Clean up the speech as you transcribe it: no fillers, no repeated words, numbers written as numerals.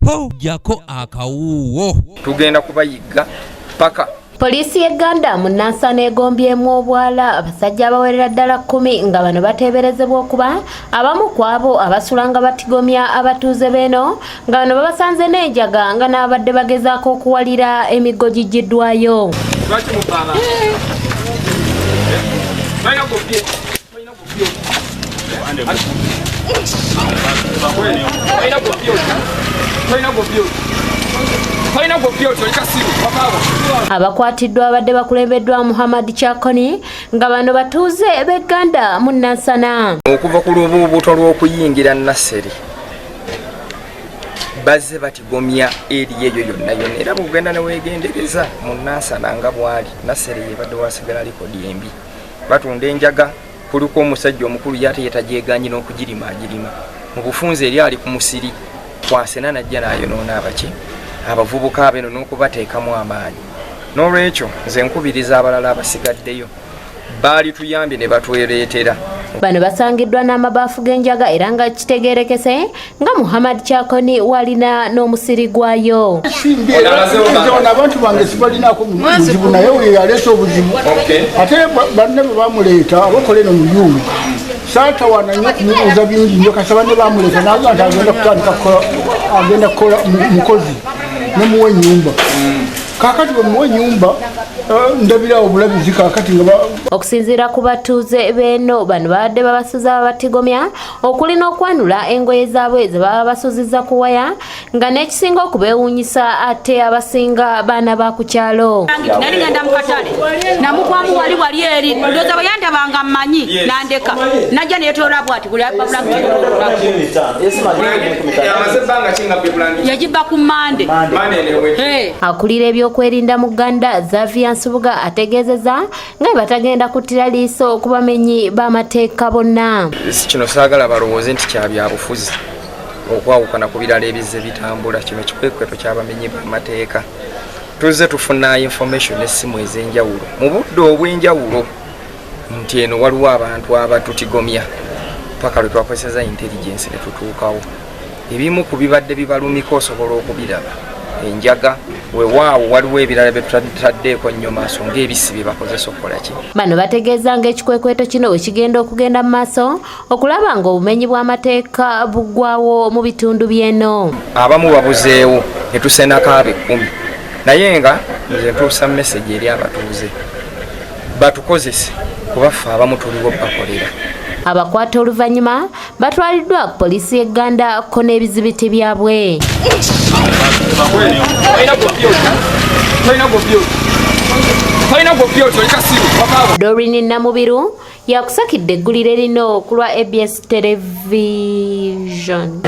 Ho, jako akawuuwo. Tugenda kubayigga paka. Poliisi y'e Gganda mu Nansana egombyemu obwala abasajja abawerera ddala 10 nga bano bateeberezebwa okuba abamu ku abo abasula nga batigomya abatuuze b'eno, nga bano babasanze n'enjaga nga n'ababadde bagezaako okuwalira emiggo giggiddwayo. Abakwatiddwa abadde bakulembeddwa Muhammad Chakoni nga bano batuuze b'e Gganda mu Nansana. Okuva ku lubuubuto lw'okuyingira Naseri bazze batigomya eri eyo yonna yonna, era bw'ogenda ne weegendereza mu Nansana nga bw'ali Naseri yebadde wasigala likodi embi, batunda enjaga. Kuliko omusajja omukulu ye ate yetagyeganye n'okugirima agirima mu bufunze, eri ali ku musiri kwasena najja n'ayonoona abaki abavubuka abeno n'okubateekamu amaanyi. N'olwekyo nze nkubiriza abalala abasigaddeyo baali tuyambye ne batwereetera. Bano basangiddwa n'amabaafu g'enjaga era nga kitegeerekese nga Muhammad Kyakoni walina n'omusiri gwayo. Abantu bange sibalinaako buzibu, naye oyo yaleeta obuzibu. Ate banne bwe bamuleeta abakola eno mu byuma, saatawaana nnyo kumubuuza bingi nnyo, kasa banne bamuleeta naga nti agenda kutandika agenda kukola mukozi nemuwa ennyumba. Kaakati bwe muwa ennyumba ndabirawo obulabizi kaakati nga Okusinziira ku batuuze b'eno, bano babadde babasuza babatigomya okuli n'okwanula engoye zaabwe ze baba basuzizza ku waya, nga n'ekisinga okubeewuunyisa ate abasinga baana ba ku kyalo. Nali ngenda mu katale namugwamu wali wali eri, ndowooza bwe yandabanga mmanyi nandeka najja neyetoola bwati buli yagibba ku Mande. Akulira ebyokwerinda mu Gganda Xavier Nsubuga ategeezezza nga batagenda kuttira liiso ku bamenyi b'amateeka bonna. Kino saagala balowooze nti kya byabufuzi okwawukana ku birala ebizze bitambula. Kino kikwekweto ky'abamenyi b'amateeka. Tuzze tufuna information n'essimu ez'enjawulo mu budde obw'enjawulo nti eno waliwo abantu abatutigomya, paka lwe twakozeseza intelligence ne tutuukawo. Ebimu ku bibadde bibalumika osobola okubiraba enjaga, weewaawo waliwo ebirala bye tutaddeeko nnyo maaso ng'ebisi bye bakozesa okukola ki. Bano bategeeza ng'ekikwekweto kino bwe kigenda okugenda mu maaso okulaba ng'obumenyi bw'amateeka buggwawo mu bitundu by'eno. Abamu babuzeewo ne tusenako abo 10, naye nga nze ntuusa message eri abatuuze batukozese kuba ffe abamu tuliwo bakolera. Abakwata oluvannyuma batwaliddwa ku poliisi y'e Gganda ko n'ebizibiti byabwe. Doreen Namubiru yakusakidde eggulire lino ku lwa ABS Television.